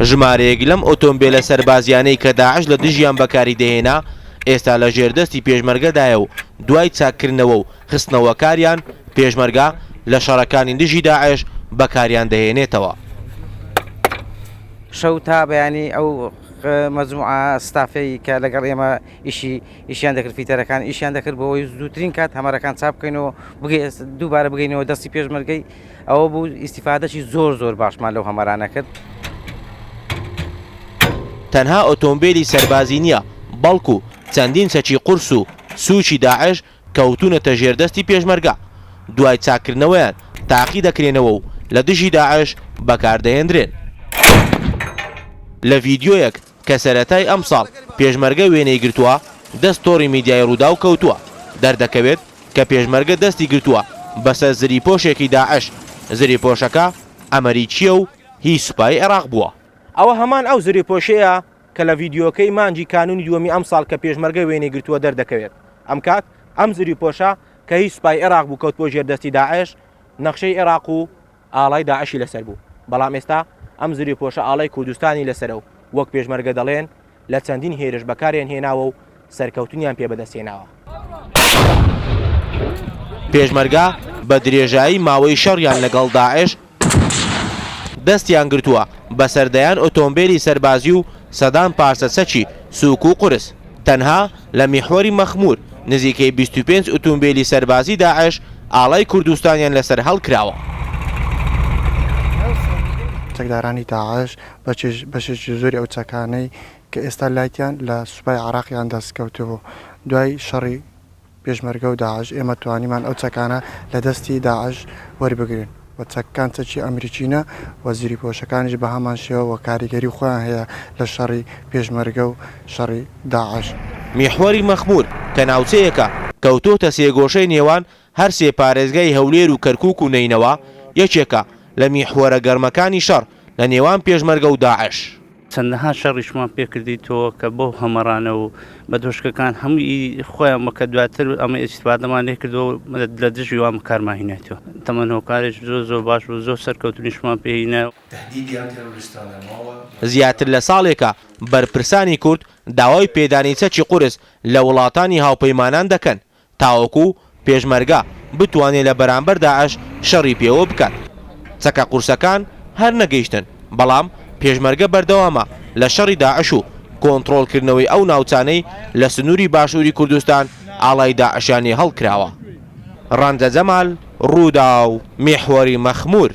ژمارەیەک لەم ئۆتۆمبێلە سەربازییانەی کە داعش لە دژیان بەکاری دەهێنا، ئێستا لە ژێر دەستی پێشمەرگەدایە و دوای چاککردنەوە و خستنەوەکاریان، پێشمەرگە لە شەڕەکانی دژی داعش بەکاریان دەهێنێتەوە. شەو تا بەیانی ئەو مەجموعە ستافەی کە لەگەڵ ئێمە ئیشی ئیشیان دەکرد فیتەرەکان ئیشیان دەکرد بۆ ئەوەی زووترین کات هەمەرەکان چاپ بکەینەوە دووبارە بگەینەوە دەستی پێشمەرگەی ئەوە بوو ئیسیفادەشی زۆر زۆر باشمان لەو هەمەرانە کرد. تەنها ئۆتۆمبێلی سەربازی نییە، بەڵکو چەندین چەکی قورس و سووکی داعش کەوتوونەتە ژێر دەستی پێشمەرگە، دوای چاککردنەوەیان تاقی دەکرێنەوە و لە دژی داعش بەکاردەهێندرێن. لە ڤیدیۆیەک کە سەرەتای ئەمساڵ پێشمەرگە وێنەی گرتووە، دەست تۆڕی میدیای رووداو کەوتووە، دەردەکەوێت کە پێشمەرگە دەستی گرتووە بەسەر زریپۆشێکی داعش، زریپۆشەکە ئەمەریکییە و هی سوپای عێراق بووە. ئەوە هەمان ئەو زریپۆشەیە کە لە ڤیدیۆکەی مانگی کانوونی دووەمی ئەمساڵ کە پێشمەرگە وێنەی گرتووە دەردەکەوێت. ئەمکات ئەم زریپۆشە کە هی سوپای عێراق بوو کەوتبووە ژێر دەستی داعش، نەخشەی عێراق و ئاڵای داعشی لەسەر بوو، بەڵام ئێستا ئەم زریپۆشە ئاڵای کوردستانی لەسەرە و وەک پێشمەرگە دەڵێن لە چەندین هێرش بەکاریان هێناوە و سەرکەوتنیان پێ بەدەست هێناوە. پێشمەرگە بە درێژایی ماوەی شەڕیان لەگەڵ داعش دەستیان گرتووە بەسەر دەیان ئۆتۆمبێلی سەربازی و سەدان پارچە چەکی سووک و قورس. تەنها لە میحوەری مەخموور نزیکەی 25 ئوتومبێلی سەربازی داعش ئاڵای کوردستانیان لەسەر هەڵکراوە. چەکدارانی داعش بەشێکی زۆری ئەو چەکانەی کە ئێستا لایتیان لە سوپای عێراقیان دەست کەوتبوو دوای شەڕی پێشمەرگە و داعش ئێمە توانیمان ئەو چەکانە لە دەستی داعش وەربگرین و چەکەکان چەکی ئەمریکینە و زریپۆشەکانیش بە هەمان شێوە و کاریگەری خۆیان هەیە لە شەڕی پێشمەرگە و شەڕی داعش. میحوەری مەخموور کە ناوچەیەکە کەوتۆتە سێگۆشەی نێوان هەر سێ پارێزگای هەولێر و کەرکووک و نەینەوا، یەکێکە لە میحوەرە گەرمەکانی شەڕ لە نێوان پێشمەرگە و داعش. چەندەها شەڕیشمان پێکردیتەوە کە بەو هەمەڕانە و بە دۆشکەکان هەمووی خۆیان بە کە دواتر ئەمە ئیسفادەمان لێ کردەوە لە دژی وان بەکارمان هینایتەوە. تەمەن هۆکارێک زۆر زۆر باش بوو زۆر سەرکەوتنیشمان پێ هینا. زیاتر لە ساڵێکە بەرپرسانی کورد داوای پێدانی چەکی قورس لە وڵاتانی هاوپەیمانان دەکەن تاوەکو پێشمەرگە بتوانێت لە بەرامبەر داعش شەڕی پێوە بکات. چەکە قورسەکان هەر نەگەیشتن، بەڵام پێشمەرگە بەردەوامە لە شەڕی داعش و کۆنتڕۆڵکردنەوەی ئەو ناوچانەی لە سنووری باشووری کوردستان ئاڵای داعشیان لێ هەڵکراوە. ڕەنجە جەمال، رووداو، میحوەری مەخموور.